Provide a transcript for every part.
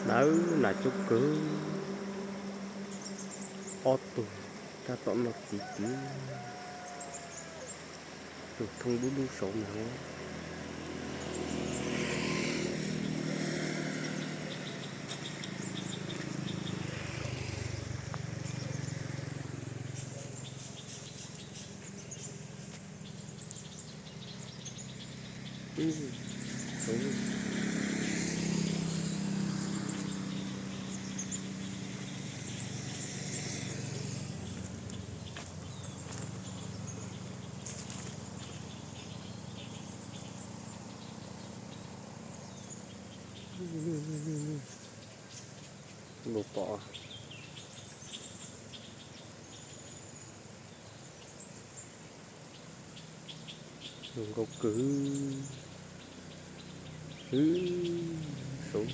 Nawb, nas coob kawg. Ob tug tab tom noj txiv tid. Tus thoob dub dub saud na. Nkaus pom. Zoo nkauj kawg. Hwv, saud.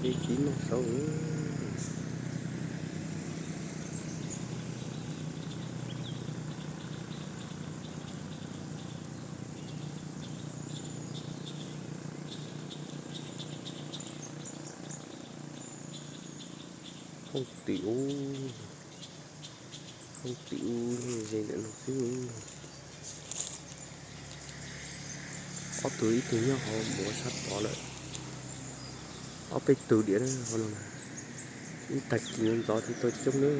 Dej txiv noj saud. Hoob twm ub, hoob twm ub ze ntawm no xwb. Ob tug ib tug nyob hauv mus sab tod lawm. Ob peb tug diam hauv no. Ib tag kis ntxov thiaj tau coob na.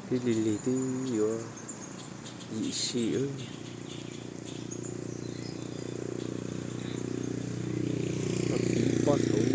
Twb lig lig twb yuav yim si. Pob saud.